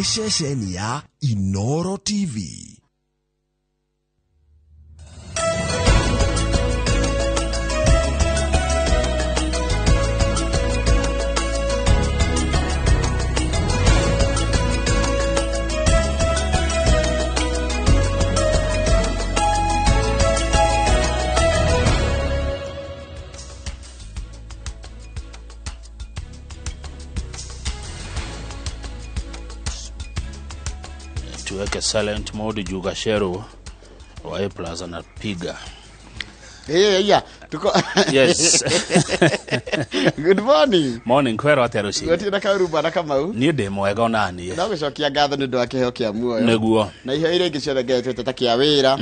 Nĩ ceceni ya Inoro TV. Tuweke silent mode juu Gasheru wa A plus anapiga. Hey, yeah. Tuko Yes. Good morning. Morning kwero atia rucinĩ. Gũtirĩ na kaũru na Kamau. Niĩ ndĩ mwega ona niĩ. No gũcokia ngatho nĩ ũndũ wa kĩheo kĩa muoyo. Nĩguo. Na iheo iria ingĩ ciothe Ngai atwĩte ta kĩa wĩra,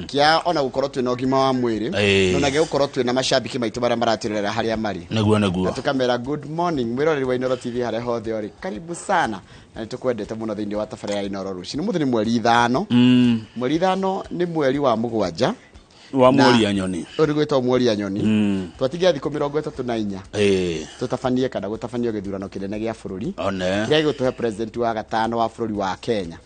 kĩa ona gũkorwo twĩna ũgima wa mwĩrĩ, na ona gĩa gũkorwo twĩna macambĩki maitũ marĩa maratwĩrorera harĩa marĩ. Nĩguo nĩguo. Na tũkamera good morning mwĩroreri wa Inooro TV harĩa hothe ũrĩ. Karibu sana. Na nĩ tũkwendete mũno thĩinĩ wa tabarĩra ya Inooro rũcinĩ. Ũmũthĩ nĩ mweri 5. Mweri 5 nĩ mweri wa 7. Wa mweri nyoni. Ũyũ nĩ gwĩtwo mweri nyoni. Twatigia thikũ 34. Tũtabanie kana gũtabanio gĩthurano kĩnene gĩa bũrũri. One. Kĩrĩa gĩgũtũhe president wa gatano wa bũrũri wa Kenya.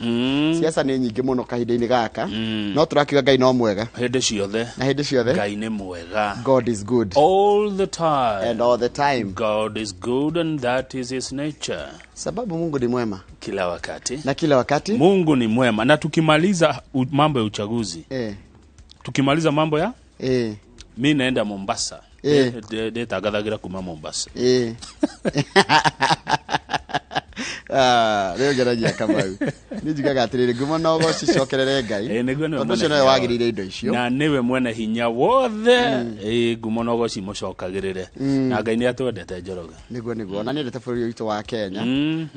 Siasa nĩ nyingĩ mũno kahinda-inĩ gaka. No tũrakiuga Ngai no mwega. Hĩndĩ ciothe. Na hĩndĩ ciothe. Ngai nĩ mwega. God is good. All the time. And all the time. God is good and that is his nature. Sababu Mungu ni mwema. Kila wakati. Na kila wakati. Mungu ni mwema. Na tukimaliza mambo ya uchaguzi. Tukimaliza mambo ya? Mi naenda Mombasa. Ndetangathagira kuma Mombasa. Rĩu ngeragia Kamau. Niĩ njugaga atĩrĩrĩ, ngumo na ũgoci cicokerere Ngai. Nĩguo nĩwe Tondũ ũcio mwene nĩwe hinya wagĩrĩire indo icio. Na nĩwe mwene hinya wothe. Ngumo na ũgoci mũcokagĩrĩre. Na Ngai nĩ atwendete Njoroge. Nĩguo nĩguo. Na nĩendete bũrũri witũ wa Kenya.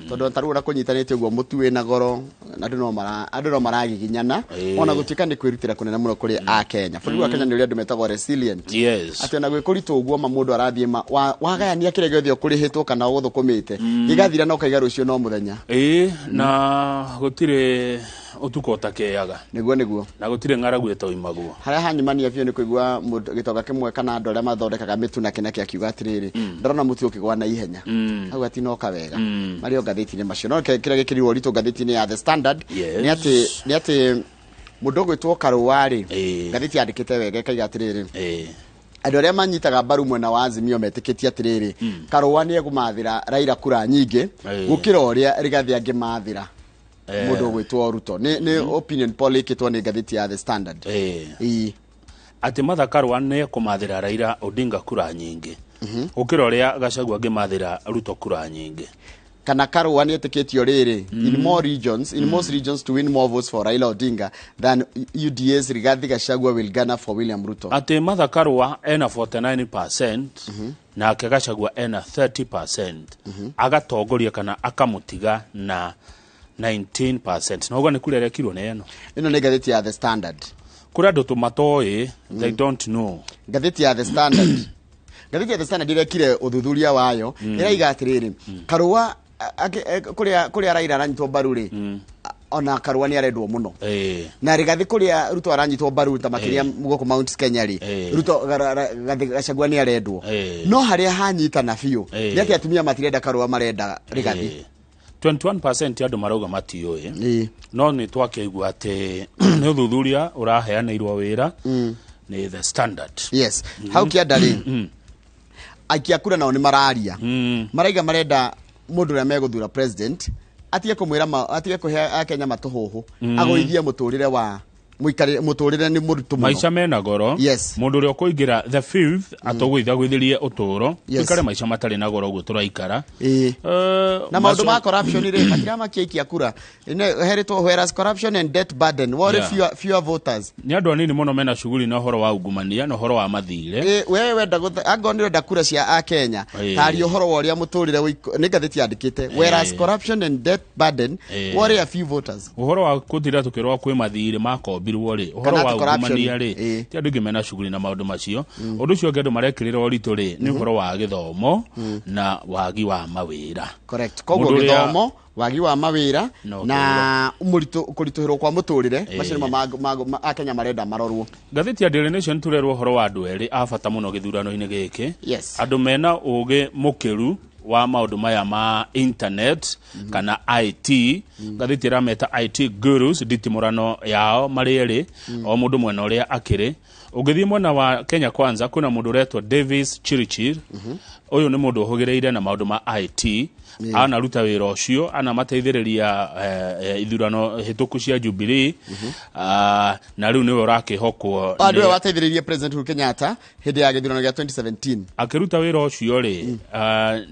Tondũ ta rĩu ona kũnyitanĩte ũguo mũtu wĩna goro, na andũ no maragiginyana. Ona gũtuĩka nĩ kwĩrutĩra kũnene mũno kũrĩ a Kenya. Bũrũri wa Kenya nĩ ũrĩa andũ metagwo resilient. Atĩ ona gwĩ kũritũ ũguo ma mũndũ arathiĩ ma, wagayania kĩrĩa gĩothe ũkũrĩhĩtwo kana ũgũthũkũmĩte. Gĩgathira na ũkaiga rũciũ no mũthenya. Na gũtirĩ ũtukũ ũtakĩaga. Nĩguo nĩguo. Na gũtirĩ ng'aragu ĩtoimagwo. Harĩa hanyumania biũ nĩ kũigua gĩtonga kĩmwe kana andũ arĩa mathondekaga mĩtu na kĩna kĩa kiuga atĩrĩrĩ, ndarona mũtu ũkĩgwa na ihenya. Hau hatinoka wega. Marĩ o ngathĩti-inĩ macio. No kĩrĩa gĩkĩrirwo ũritũ ngathĩti-inĩ ya The Standard, nĩ atĩ mũndũ ũgwĩtwo Karũa rĩ, ngathĩti yandĩkĩte wega ĩkaiga atĩrĩrĩ, andũ arĩa manyitaga mbaru mwena wa Azimio metĩkĩtie atĩrĩrĩ, Karũa nĩ egũmathĩra Raila kura nyingĩ gũkĩra ũrĩa Rigathĩ angĩmathĩra mũndũ ũgwĩtwo Ruto. Nĩ opinion poll ĩkĩtwo nĩ ngathĩti ya The Standard. Atĩ Martha Karũa nĩ ekũmathĩra Raila Odinga kura nyingĩ gũkĩra ũrĩa Gachagua angĩmathĩra Ruto kura nyingĩ. Kana Karũa nĩ etĩkĩtio rĩrĩ, in more regions, in most regions to win more votes for Raila Odinga than UDA's Rigathi Gachagua will garner for William Ruto. Atĩ Martha Karũa ena 49% nake Gachagua ena 30%. Agatongoria kana akamũtiga na 19%. Na ũguo nĩ kura ĩrekirwo nĩ ĩno. Ĩno nĩ ngathĩti ya The Standard. Kũrĩ andũ tũmatoĩ, they don't know. Ngathĩti ya The Standard. Ngathĩti ya The Standard ĩrekire ũthuthuria wayo, ĩraiga atĩrĩrĩ, Karũa, kũrĩa Raila aranyitwo mbaru rĩ, ona Karũa nĩ arendwo mũno. Na Rigathi kũrĩa Ruto aranyitwo mbaru ta makĩria gũkũ Mount Kenya rĩ, Ruto Gachagua nĩ arendwo. No harĩa hanyitana biũ, nĩ atĩ atumia matirenda Karũa, marenda Rigathi. 21% andũ marauga matiũĩ. No nĩ twakĩigua atĩ nĩ ũthuthuria ũraheanĩirwo wĩra nĩ The Standard. Yes. Hau kĩanda rĩ, aikia kura nao nĩ mararia. Maraiga marenda mũndũ ũrĩa megũthura president atige kũmwĩra atige kũhe Akenya matũhũhũ, agũithie mũtũrĩre wa mũikarĩre, mũtũrĩre nĩ mũritũ mũno. Maica mena goro. Mũndũ ũrĩa ũkũingĩra the fifth atũgũithagũithĩrie ũtũũro. Tũikare maica matarĩ na goro ũguo tũraikara. Na maũndũ ma corruption rĩ, matiramakia aikia kura. Heritwo whereas corruption and debt burden worry fewer voters. Nĩ andũ anini mũno mena shughuli na ũhoro wa ungumania na ũhoro wa mathirĩ. We wenda gũtha-, angorwo nĩ ũrenda kura cia Akenya, taria ũhoro wa ũrĩa mũtũrĩre nĩ ngathĩti yandĩkĩte, whereas corruption and debt burden worry a few voters. Ũhoro wa gũtira tũkĩrwo kwĩ mathirĩ makombirwo rĩ, ũhoro Kana wa atĩ corruption. ungumania rĩ, ti andũ aingĩ mena shughuli na maũndũ macio. Ũndũ ũcio ũngĩ andũ marekĩrĩra ũritũ rĩ, nĩ ũhoro wa gĩthomo na wagi wa mawĩra. Correct. Koguo Mũndũ ũrĩa gĩthomo, wagi wa mawĩra No, na kũritũhĩrwo kwa mũtũrĩre, macio nĩmo Akenya marenda marorwo. Ngathĩti ya Daily Nation tũrerwo ũhoro wa andũ erĩ a bata mũno gĩthurano-inĩ gĩkĩ. Andũ mena ũgĩ mũkĩru Wa maũndũ maya ma internet kana IT, ngathĩti ĩrameta IT gurus, nditimũrano yao marĩ erĩ, o mũndũ mwena ũrĩa akĩrĩ. Ũngĩthiĩ mwena wa Kenya Kwanza, kwĩna mũndũ ũretwo Davis Chirichir. Ũyũ nĩ mũndũ ũhũgĩrĩire na maũndũ ma IT, anaruta wĩra ũcio, anamateithĩrĩria ithurano hĩtũku cia Jubilee. Na rĩu nĩwe ũrakĩhokwo. Andũ ĩyo wateithĩrĩirie President Uhuru Kenyatta hĩndĩ ya gĩthurano gĩa 2017. Akĩruta wĩra ũcio rĩ,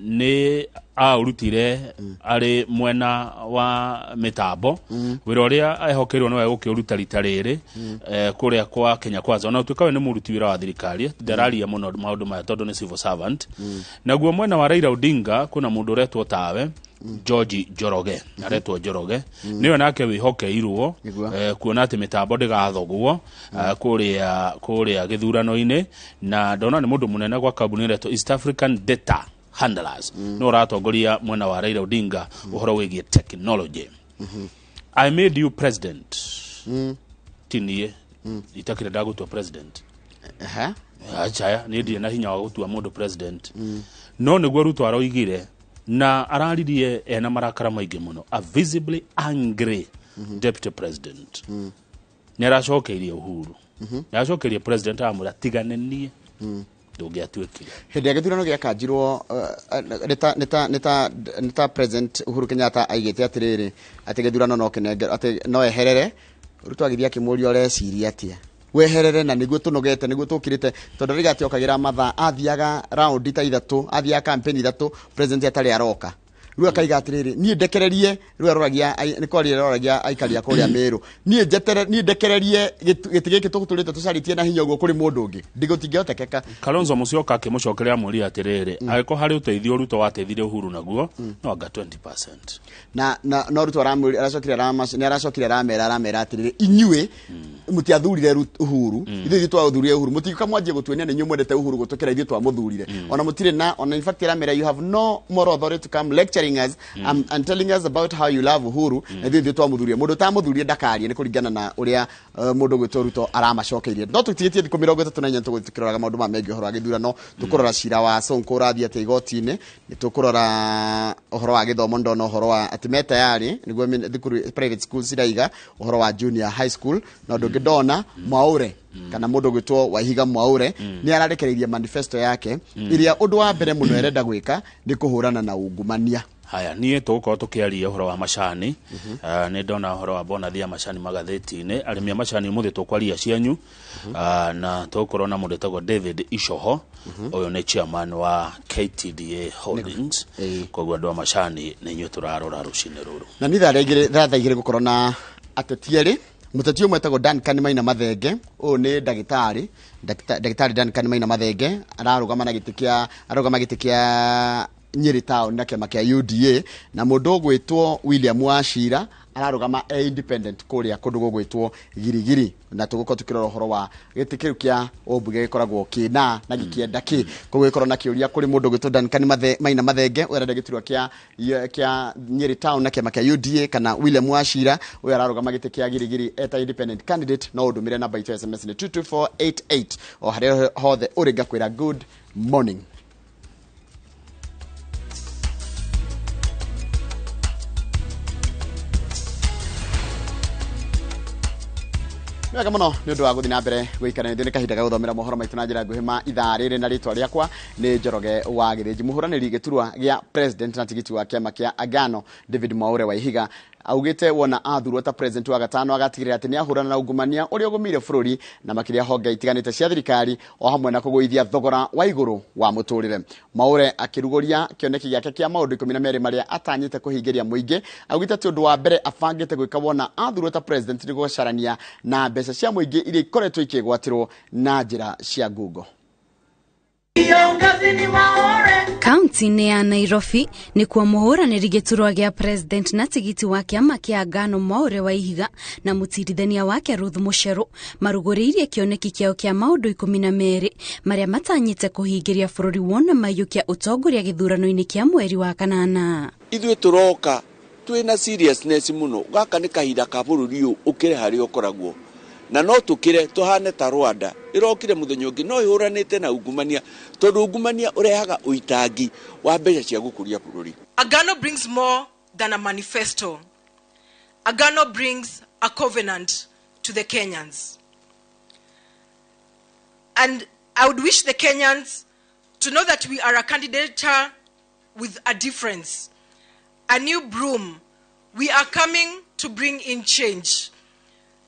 nĩ aũrutire arĩ mwena wa mĩtambo. Wĩra ũrĩa ehokeirwo nĩwe gũkĩũruta rita rĩrĩ kũrĩa kwa Kenya Kwanza, ona ũtuĩka we nĩ mũruti wĩra wa thirikari, ndararia mũno maũndũ maya tondũ nĩ civil servant. Naguo mwena wa Raila Odinga kwĩna mũndũ ũretwo tawe George Njoroge, aretwo Njoroge, nĩwe nake wĩhokeirwo kuona atĩ mĩtambo ndĩgathogwo kũrĩa gĩthurano-inĩ. Na ndona nĩ mũndũ mũnene gwa kambuni ĩretwo East African Data Handlers, no ũratongoria mwena wa Raila Odinga ũhoro wĩgiĩ technology. "I made you president", ti niĩ itakĩrĩ ndagũtua president. Acha, niĩ ndirĩ na hinya wa gũtua mũndũ president. No nĩguo Ruto aroigire, na araririe ena marakara maingĩ mũno, a visibly angry deputy president. Nĩ aracokeirie Uhuru, nĩ aracokeirie president, aramwĩra tigane niĩ ndũngĩatuĩkire. Hĩndĩ ya gĩthurano gĩakanjirwo, nĩ ta President Uhuru Kenyatta aigĩte atĩrĩrĩ, atĩ gĩthurano no kĩnengerwo, atĩ no eherere. Ruto agĩthiĩ akĩmũria, ũreciria atĩa weherere na nĩguo tũnogete, nĩguo tũkĩrĩte, tondũ rĩga atĩ okagĩra mathaa, athiaga raundi ta ithatũ, athiaga campaign ithatũ president atarĩ aroka. Rĩu akaiga atĩrĩrĩ, niĩ ndekererie. Rĩu aroragia nĩ kwaria aroragia aikari a kũrĩa Mĩrũ, niĩ njetere, niĩ ndekererie gĩtĩ gĩkĩ tũtũrĩte tũcarĩtie na hinya ũguo kũrĩ mũndũ ũngĩ, ndigũtingĩhotekeka. Kalonzo Musyoka akĩmũcokeria amwĩrire atĩrĩrĩ, angĩkorwo harĩ ũteithio Ruto wateithirie Uhuru naguo, no anga 20%. Na no Ruto aracokire nĩ aracokire aramera atĩrĩrĩ, inyuĩ mũtiathurire Uhuru, ithuĩ twathurire Uhuru, mũtiũka mwanjie gũtuonia nĩ inyuĩ mwendete Uhuru gũtũkĩra ithuĩ twamũthurire. Ona mũtirĩ na ona, in fact aramera, "You have no moral authority to come lecturing us and telling us about how you love Uhuru, na ithuĩ twamũthurire. Mũndũ ũtamũthurire ndakarie." Nĩ kũringana na ũrĩa mũndũ gwĩtwo Ruto aramacokeirie. No tũtigĩtie thikũ 34, tũgũthiĩ tũkĩroraga maũndũ ma megiĩ ũhoro wa gĩthurano. Tũkũrora cira wa Sonko ũrathiĩ atĩa igoti-inĩ, nĩ tũkũrora ũhoro wa gĩthomo, ndona ũhoro wa atĩ me tayari nĩguo thukuru private schools iraiga ũhoro wa junior high school. Na ũndũ ũngĩ ndona, Mwaure kana mũndũ gwĩtwo Waihiga Mwaure nĩ ararekereirie manifesto yake, ĩrĩa ũndũ wa mbere mũno ĩrenda gwĩka nĩ kũhũrana na ungumania. Haya, niĩ tũgũkorwo tũkĩaria ũhoro wa macani. Nĩ ndona ũhoro wa bonathi ya macani magathĩti-inĩ, arĩmi a macani ũmũthĩ tũkwaria cianyu. Na tũgũkorwo na mũndũ wĩtagwo David Icoho, ũyũ nĩ chairman wa KTDA Holdings. Koguo andũ a macani nĩ inyuĩ tũrarora rũcinĩ rũrũ. Na nĩ thaa 2 gũkorwo na ateti erĩ. Mũteti ũmwe etagwo Duncan Maina Mathenge, ũyũ nĩ ndagĩtarĩ. Ndagĩtarĩ Duncan Maina Mathenge ararũgama na gĩtĩ kĩa, ararũgama gĩtĩ kĩa Nyĩrĩ town na kĩama kĩa UDA, na mũndũ ũgwĩtwo William Wachira ararũgama e independent kũrĩa kũndũ gũgwĩtwo Girigiri. Na tũgũkorwo tũkĩrora ũhoro wa gĩtĩ kĩu kĩa ũmbunge gĩkoragwo kĩna na gĩkĩenda kĩ. Koguo gĩkorwo na kĩũria kũrĩ mũndũ ũgwĩtwo Duncan Maina Mathenge, ũyũ arenda gĩturwa kĩa Nyĩrĩ town na kĩama kĩa UDA, kana William Wachira, ũyũ ararũgama gĩtĩ kĩa Girigiri eta independent candidate. No ũndũmĩre namba itũ ya SMS nĩ 22488 o harĩa hothe ũrĩ. Ngakwĩra good morning. Nĩ wega mũno nĩ ũndũ wa gũthiĩ na mbere gũikara ithuĩ. Nĩ kahinda ga gũthomera mohoro maitũ na njĩra nguhĩ ma ithaa rĩrĩ, na rĩtwa rĩakwa nĩ Njoroge wa Gĩthĩnji. Mũhũranĩri gĩturwa gĩa president na tigiti wa kĩama kĩa Agano, David Mwaure wa Ihiga, augĩte wona athurwo ta president wa gatano, agatigĩrĩra atĩ nĩ ahũrana na ungumania ũrĩa ũgũmĩire bũrũri na makĩria honge itiganĩte cia thirikari, o hamwe na kũgũithia thogora wa igũrũ wa mũtũrĩre. Mwaure akĩrugũria kĩoneki gĩake kĩa maũndũ 12 marĩa atanyĩte kũhingĩria mũingĩ, augĩte atĩ ũndũ wa mbere abangĩte gwĩka wona athurwo ta president nĩ gũcarania na mbeca cia mũingĩ iria ikoretwo ikĩgwatĩrwo na njĩra cia ngungo. Kaunti-inĩ ya Nairobi nĩkuo mũhũranĩri gĩturwa gĩa president na tigiti wa kĩama kĩa Ngano, Mwaure wa Ihiga, na mũtirithania wake Ruth Mũcerũ marugũrĩirie kĩoneki kĩao kĩa maũndũ 12 marĩa matanyĩte kũhingĩria bũrũri wona maiyũkia ũtongoria gĩthurano-inĩ kĩa mweri wa kanana. Ithuĩ tũroka twĩna seriousness mũno. Gaka nĩ kahinda ka bũrũri ũyũ ũkĩrĩ harĩa ũkoragwo. Na no tukire tuhane ta Rwanda irokire muthenya ungi no ihuranite na ungumania, tondu ungumania urehaga uitangi wa mbeca cia gukuria bururi. Agano brings more than a manifesto. Agano brings a covenant to the Kenyans. And I would wish the Kenyans to know that we are a candidature with a difference, a new broom. We are coming to bring in change.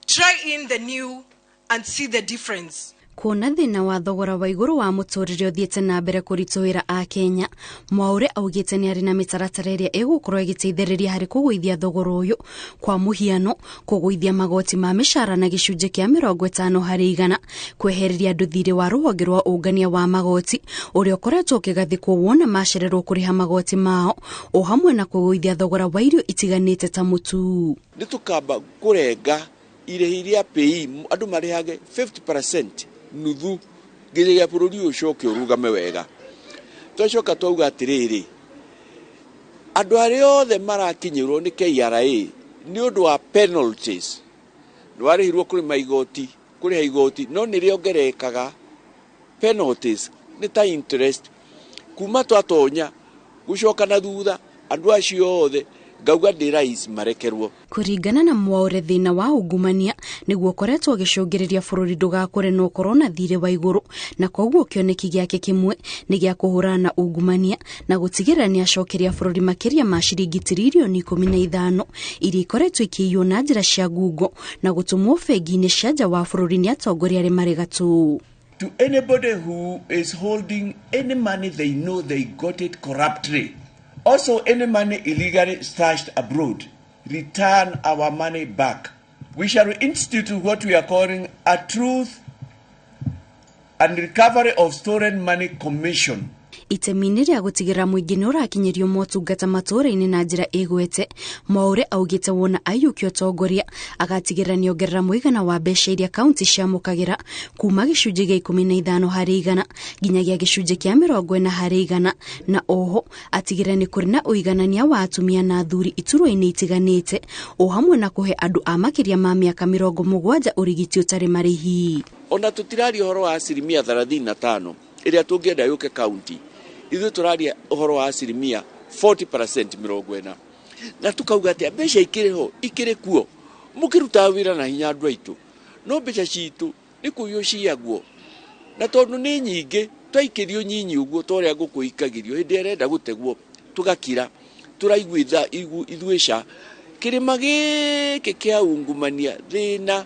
Try in the new and see the difference. Kuona thina wa thogora wa iguru wa muturire uthiete na mbere kurituhira a Kenya, Mwaure augite ni ari na mitaratara iria igukorwo igiteithiriria hari kugwithia thogora uyu, kwa muhiano kugwithia magoti ma mishara na gicunji kia 50 hari igana, kwehereria andu thiri wa ruhonge rwa ungania wa magoti uria ukoretwo ukigathikwo wona macererwo kuriha magoti mao, o hamwe na kugwithia thogora wa irio itiganite ta mutu. Nitukamba kurenga irĩhi rĩa PAYE andũ marĩhage 50% nuthu nginyagia bũrũri ũyũ ũcoke ũrũgame wega. Twacoka twauga atĩrĩrĩ, andũ arĩa othe marakinyĩrwo nĩ KRA nĩ ũndũ wa penalties, nĩ warĩhirwo kũrĩma igoti, kũrĩha igoti, no nĩ rĩongererekaga penalties nĩ ta interest kuma twatonya gũcoka na thutha andũ acio othe ngauga ndĩ rais marekerwo. Kuringana na Mwaure, thina wa ungumania niguo ukoretwo ugicũngĩrĩria bũrũri ndũgakũre na ũkorwo na thirĩ wa igũrũ, na koguo kĩoneki gĩake kĩmwe nĩ gĩa kũhũrana na ungumania na gũtigĩrĩra nĩ acokeria bũrũri makĩria ma ciringi tiririoni 15 iria ikoretwo ikĩiywo na njĩra cia ngungo na gũtũmwo bengi-inĩ cia nja wa bũrũri nĩ atongoria arĩa marĩ gatũ. To anybody who is holding any money they know they got it corruptly, also any money illegally stashed abroad, return our money back. We shall institute what we are calling a Truth and Recovery of Stolen Money Commission. Itemi-inĩ rĩa gũtigĩrĩra mũingĩ nĩ ũrakinyĩrio motungata matũũra-inĩ na njĩra ĩgwete, Mwaure augĩte wona aiyũkia ũtongoria agatigĩrĩra nĩongerera mũigana wa mbeca iria kaunti ciamũkagĩra kuma gĩcunjĩ gĩa 15 harĩ igana nginyagia gĩcunjĩ kĩa 40 harĩ igana, na oho atigĩrĩra nĩ kũrĩ na ũiganania wa atumia na athuri iturwa-inĩ itiganĩte, o hamwe na kũhe andũ a makĩria ma mĩaka 70 ũrigiti ũtarĩ marĩhi. Ona tũtiraria ũhoro wa asilimia 35 ĩrĩa tũngĩenda yũke kaunti, ithuĩ tũraria ũhoro wa asilimia 40% 40, na tukauga atĩ mbeca ikĩrĩ ho, ikĩrĩ kuo, mũkĩrutaga wĩra na hinya andũ aitũ, no mbeca citũ nĩ kũiywo ciyagwo, na tondũ nĩ nyingĩ twaikĩrio nyinyi ũguo ta ũrĩa ngũkũ ikagĩrio hĩndĩ ĩrĩa ĩrenda gũtegwo tũgakira, tũraigua ithuĩ ca kĩrĩma gĩkĩ kĩa ungumania thĩna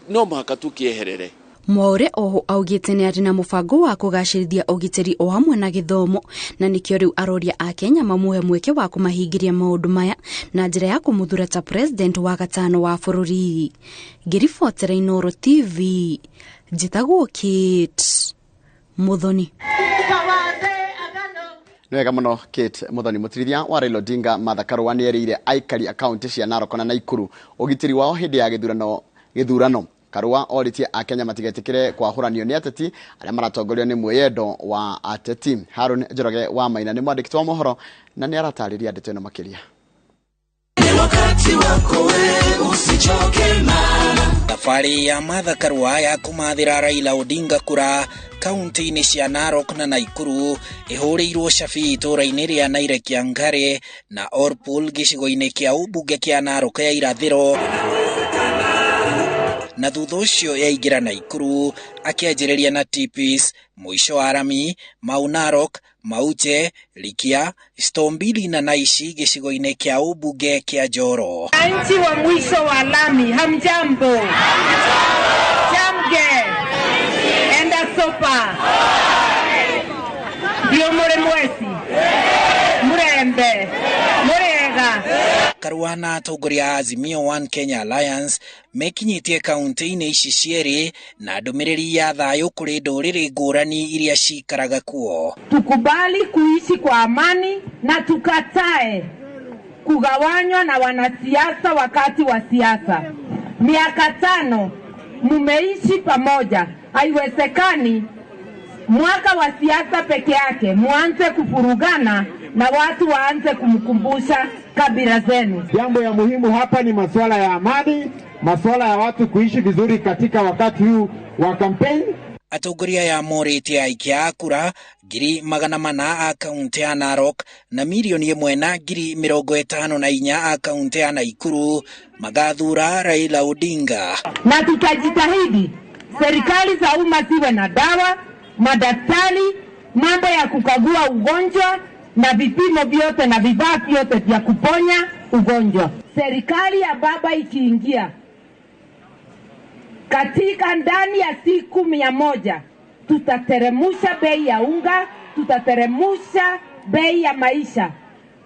no mũhaka tũkĩeherere. Mwaure oho augĩte nĩ arĩ na mũbango wa kũgacĩrithia ũgitĩri o hamwe na gĩthomo, na nĩkĩo rĩu aroria a Kenya mamũhe mweke wa kũmahingĩria maũndũ maya na njĩra ya kũmũthura ta president wa gatano wa bũrũri. Ngĩribotera Inooro TV, njĩtagwo Kate Muthoni. Nĩ wega mũno Kate Muthoni. Mũtirithia wa Raila Odinga Martha Karua nĩ erĩire aikari a kaunti cia Narok na Nakuru ũgitĩri wao hĩndĩ ya gĩthurano. Karua orĩtie akenya matigetĩkĩre kwahũranio nĩ ateti arĩa maratongorio nĩ mwĩyendo wa ateti. Harun Njoroge wa Maina nĩ mwandĩki wa mohoro na nĩ aratarĩria ndeto ĩno makĩria. Thabarĩ ya Martha Karua ya kũmathĩra Raila Odinga kura kaunti-inĩ cia Narok na Nakuru ĩhũrĩirwo cabi itũũra-inĩ rĩa Nairekiangare na Orpul gĩcigo-inĩ kĩa ũmbunge kĩa Narok ya irathĩro, na thutha ũcio yaingĩra Nakuru akĩanjĩrĩria na Tipis, mũico wa Rami, Mau Narok, Mauche, Likia, Stombili na Naishi gĩcigo-inĩ kĩa ũmbunge kĩa Njoro. Wananchi wa mwisho wa lami, hamjambo? Jamge enda sopa ndio muri mwesi murembe murega. Karua na atongoria a Azimio One Kenya Alliance mekinyĩtie kaunti-inĩ ici cierĩ na ndũmĩrĩri ya thayũ kũrĩ ndũrĩrĩ ngũrani iria cikaraga kuo. Tukubali kuishi kwa amani na tukatae kugawanywa na wanasiasa wakati wa siasa. Miaka 5 mumeishi pamoja, haiwezekani mwaka wa siasa peke yake muanze kufurugana na watu waanze kumkumbusha kabila zenu. Jambo ya muhimu hapa ni masuala ya amani, Masuala ya watu kuishi vizuri katika wakati huu wa kampeni. Atongoria aya morĩtie aikia a kura 400,000 a kaunti ya Narok na 1,054,000 a kaunti ya Naikuru magathura Raila Odinga. Na tutajitahidi serikali za umma ziwe na dawa, madaktari, mambo ya kukagua ugonjwa na vipimo vyote na vifaa vyote vya kuponya ugonjwa. Serikali ya baba ikiingia katika ndani ya siku 100 tutateremusha bei ya unga, tutateremusha bei ya maisha,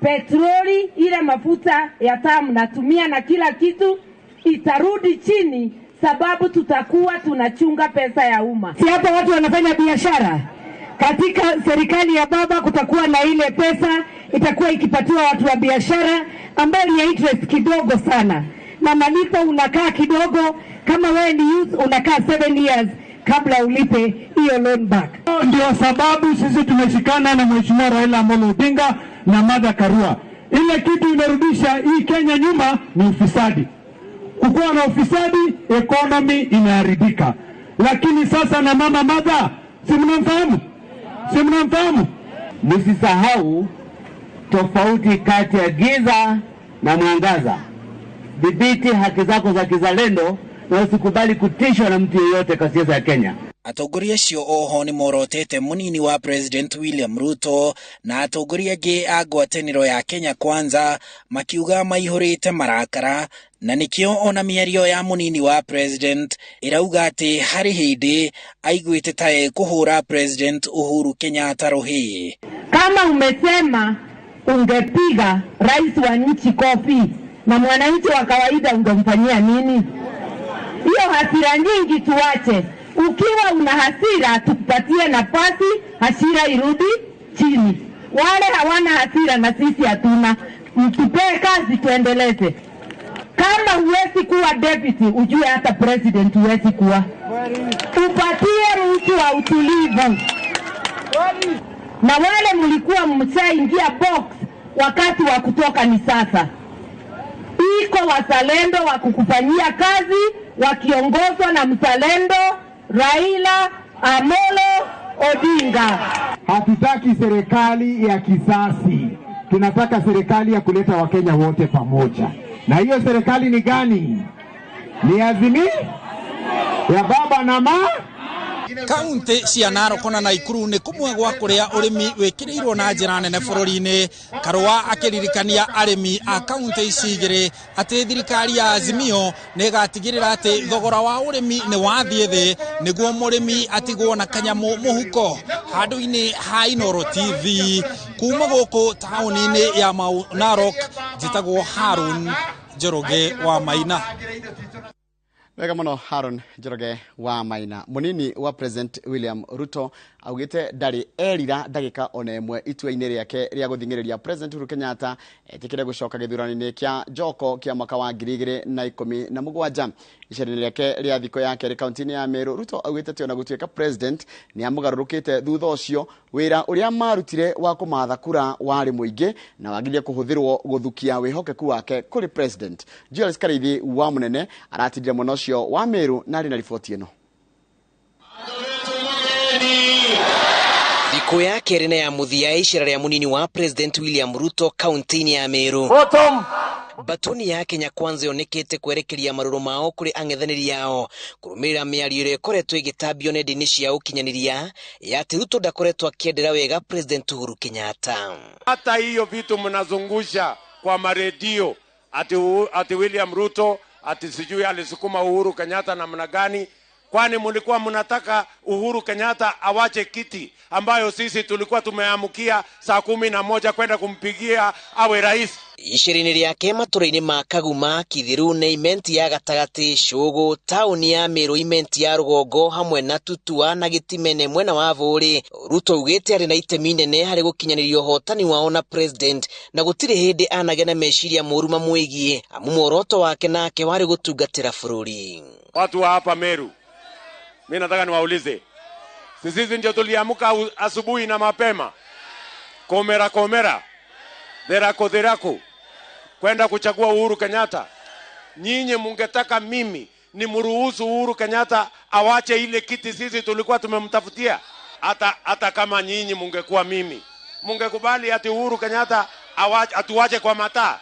petroli ile mafuta ya taa mnatumia na kila kitu itarudi chini, sababu tutakuwa tunachunga pesa ya umma. Si hapa watu wanafanya biashara. Katika serikali ya baba kutakuwa na ile pesa itakuwa ikipatiwa watu wa biashara ambayo ni interest kidogo sana, na malipo unakaa kidogo. Kama wewe ni youth unakaa 7 years kabla ulipe hiyo loan back. Ndio sababu sisi tumeshikana na Mheshimiwa Raila Amolo Odinga na Martha Karua. Ile kitu imerudisha hii Kenya nyuma ni ufisadi. Kukuwa na ufisadi, economy inaharibika. Lakini sasa na mama Martha, si mnamfahamu? Si mnamfahamu? Msisahau tofauti kati ya giza na mwangaza. Dhibiti haki zako za kizalendo na usikubali kutishwa na mtu yeyote kwa siasa ya Kenya. Atongoria acio oho nĩ morotete mũnini wa President William Ruto na atongoria angĩ a ngwatanĩro ya Kenya Kwanza makiuga maihũrĩte marakara, na nĩkĩo ona mĩario ya mũnini wa President ĩrauga atĩ harĩ hĩndĩ aiguĩte ta ekũhũra President Uhuru Kenyatta rũhĩ. Kama umesema ungepiga rais wa nchi kofi na mwananchi wa kawaida ungemfanyia nini? Hiyo hasira nyingi tuache. Ukiwa una hasira tukupatie nafasi, hasira irudi chini. Wale hawana hasira na sisi hatuna, mtupee kazi tuendeleze. Kama huwezi kuwa deputy, ujue hata president huwezi kuwa. Tupatie mtu wa utulivu. Na wale mlikuwa mshaingia box, wakati wa kutoka ni sasa. Iko wazalendo wa kukufanyia kazi wakiongozwa na mzalendo Raila Amolo Odinga. Hatutaki serikali ya kisasi, tunataka serikali ya kuleta Wakenya wote pamoja. Na hiyo serikali ni gani? Ni Azimio ya baba na mama. Kaunti cia Narok na Naikuru nĩ kũmwe gwa kũrĩa ũrĩmi wĩkĩrĩirwo na njĩra nene bũrũri-inĩ. Karũa akĩririkania arĩmi a kaunti ici igĩrĩ atĩ thirikari ya Azimio nĩ ĩgatigĩrĩra atĩ thogora wa ũrĩmi nĩ wathiĩ thĩ nĩguo mũrĩmi atigwo na kanyamũ mũhuko. Handũ-inĩ ha Inooro TV kuma gũkũ taũni-inĩ ya Narok, njĩtagwo Harun Njoroge wa Maina. Wega muno Haron Njoroge wa Maina. Munini wa President William Ruto augite ndari erira ndagika ona ĩmwe itua-inĩ rĩake rĩa gũthing'ĩrĩria President Uhuru Kenyatta etĩkĩre gũcoka gĩthurano-inĩ kĩa Njoko kĩa mwaka wa 2017. Icera-inĩ rĩake rĩa thikũ ya kerĩ kaunti-inĩ ya Meru, Ruto augite atĩ ona gũtuĩka President nĩ amũgarũrũkĩte thutha ũcio, wĩra ũrĩa marutire wa kũmatha kura warĩ mũingĩ na wagĩrĩire kũhũthĩrwo gũthukia wĩhokeku wake kũrĩ President. Julius Karithi wa Mũnene aratindire mwena ũcio wa Meru na arĩ na riboti ĩno. Thikũ ya kerĩ na ya mũthia icera rĩa mũnini wa President William Ruto kaunti-inĩ ya Meru. Batoni ya Kenya Kwanza yonekete kwerekeria marũrũ mao kũrĩ ang'ethanĩri ao kũrũmĩrĩra mĩario ĩrĩa ĩkoretwo ĩgĩtambio nenda-inĩ cia ũkinyanĩria ya atĩ Ruto ndakoretwo akĩendera wega President Uhuru Kenyatta. Hata hiyo vitu mnazungusha kwa maredio ati William Ruto ati sijui alisukuma Uhuru Kenyatta namna gani. Kwani mlikuwa mnataka Uhuru Kenyatta awache kiti ambayo sisi tulikuwa tumeamkia saa 11 kwenda kumpigia awe rais? Icera-inĩ rĩake matũra-inĩ ma Kaguma, Kithiru na Imenti ya gatagatĩ, Cũgũ, taũni ya Meru, Imenti ya rũgongo hamwe na Tutua na Gĩtimene mwena wa Vũũrĩ, Ruto augĩte arĩ na itemi inene harĩ gũkinyanĩria ũhotani wao na President na gũtirĩ hĩndĩ anagĩa na meciria moru mamwĩgiĩ, amu muoroto wake nake warĩ gũtungatĩra bũrũri. Watu wa hapa Meru, mimi nataka niwaulize, sisi ndio tuliamka asubuhi na mapema komera komera therako therako kwenda kuchagua Uhuru Kenyatta, Nyinyi mungetaka mimi nimruhusu Uhuru Kenyatta awache ile kiti sisi tulikuwa tumemtafutia? Hata kama nyinyi mungekuwa mimi, mungekubali ati Uhuru Kenyatta atuache kwa mataa?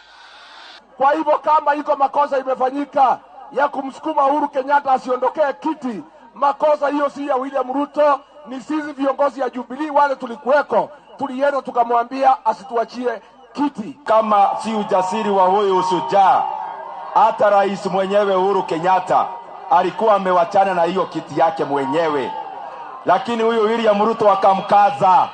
Kwa hivyo kama iko makosa imefanyika ya kumsukuma Uhuru Kenyatta asiondokee kiti, makosa hiyo si ya William Ruto, ni sisi viongozi ya Jubilee wale tulikuweko, tulienda tukamwambia asituachie kiti. Kama si ujasiri wa huyu shujaa, hata rais mwenyewe Uhuru Kenyatta alikuwa amewachana na hiyo kiti yake mwenyewe, lakini huyu William Ruto akamkaza,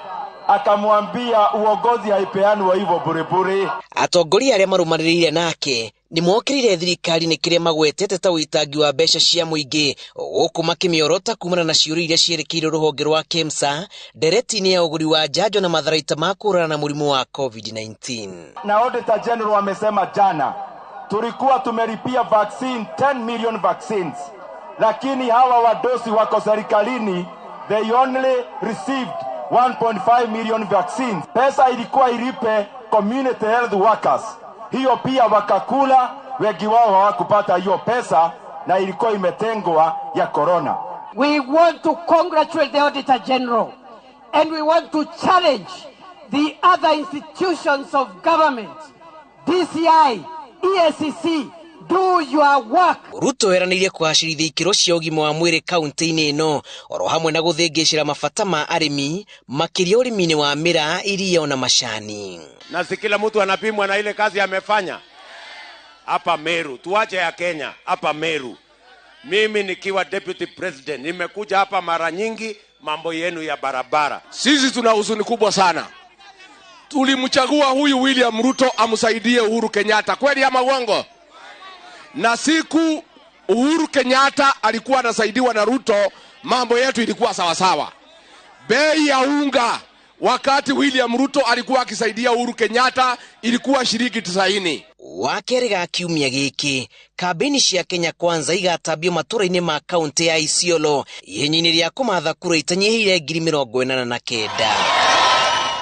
akamwambia uongozi haipeanwi hivyo bure bure. Atongoria arĩa marũmanĩrĩire nake nĩ mokĩrĩire thirikari nĩ kĩrĩa magwetete ta ũitangi wa mbeca cia mũingĩ, gũkũ makĩmĩorota kumana na ciũria iria cierekeire rũhonge rwa KEMSA ndereti-inĩ ya ũgũri wa njanjo na matharaita ma kũhũrana na mũrimũ wa COVID-19. Na Auditor General amesema jana tulikuwa tumelipia vaccine 10 million vaccines, lakini hawa wadosi wako serikalini, they only received 1.5 million vaccines. Pesa ilikuwa ilipe community health workers, hiyo pia wakakula, wengi wao hawakupata hiyo pesa, na ilikuwa imetengwa ya corona. We want to congratulate the Auditor General and we want to challenge the other institutions of government, DCI, EACC, do your work. Ruto eranĩire kũgacĩrithia ikĩro cia ũgima wa mwĩrĩ kaunti-inĩ ĩno oro hamwe na gũthĩngĩcĩra mabata ma arĩmi makĩria ũrĩmi-inĩ wa mĩraa, iria na macani. Na si kila mtu anapimwa na ile kazi amefanya. Hapa Meru, tuache ya Kenya, hapa Meru. Mimi nikiwa deputy president nimekuja hapa mara nyingi, mambo yenu ya barabara. Sisi tuna huzuni kubwa sana. Tulimchagua huyu William Ruto amsaidie Uhuru Kenyatta, kweli ama uongo? Na siku Uhuru Kenyatta alikuwa anasaidiwa na Ruto, mambo yetu ilikuwa sawa sawa. Bei ya unga wakati William Ruto alikuwa akisaidia Uhuru Kenyatta ilikuwa shilingi 90. Wakerĩ ga kiumia gĩkĩ, kambĩini cia Kenya Kwanza igatambio matũra-inĩ ma kaunti ya Isiolo ihenya-inĩ rĩa kũmatha kura itanyihĩire 89,000.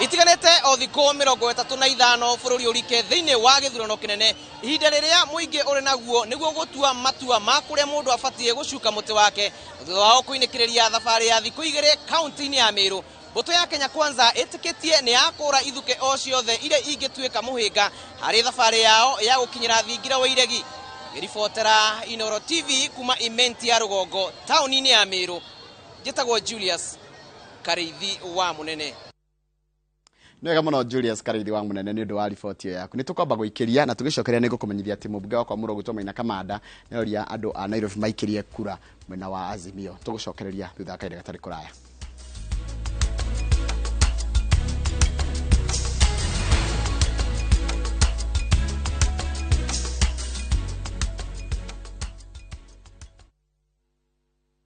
Itiganĩte o thikũ 35 bũrũri ũrike thĩinĩ wa gĩthurano kĩnene, ihinda rĩrĩa mũingĩ ũrĩ naguo nĩguo gũtua matua ma kũrĩa mũndũ abatiĩ gũcuka mũtĩ wake thutha wao kũinĩkĩrĩria thabarĩ ya thikũ 2 kaunti-inĩ ya Meru. Mbũtũ ya Kenya Kwanza ĩtĩkĩtie nĩ yakũra ithukĩ o ciothe iria ingĩtuĩka mũhĩnga harĩ thabarĩ yao ya gũkinyĩra thingira wa iregi. Ngĩribotera Inoro TV kuma Imenti ya Rũgongo taũni-inĩ ya Meru, njĩtagwo Julius Karĩithi wa Mũnene. Nĩ wega mũno Julius Karĩithi wa Mũnene nĩ ũndũ wa riboti ĩyo yaku. Nĩ tũkwamba gũikĩria na tũgĩcokeria nĩ ngũkũmenyithia atĩ mũmbunge wakwa Mũrũgũtwo Maina Kamanda nĩ oria andũ a Nairobi maikĩrie kura mwena wa Azimio. Tũgũcokereria thutha wa kahinda gatarĩ kũraya.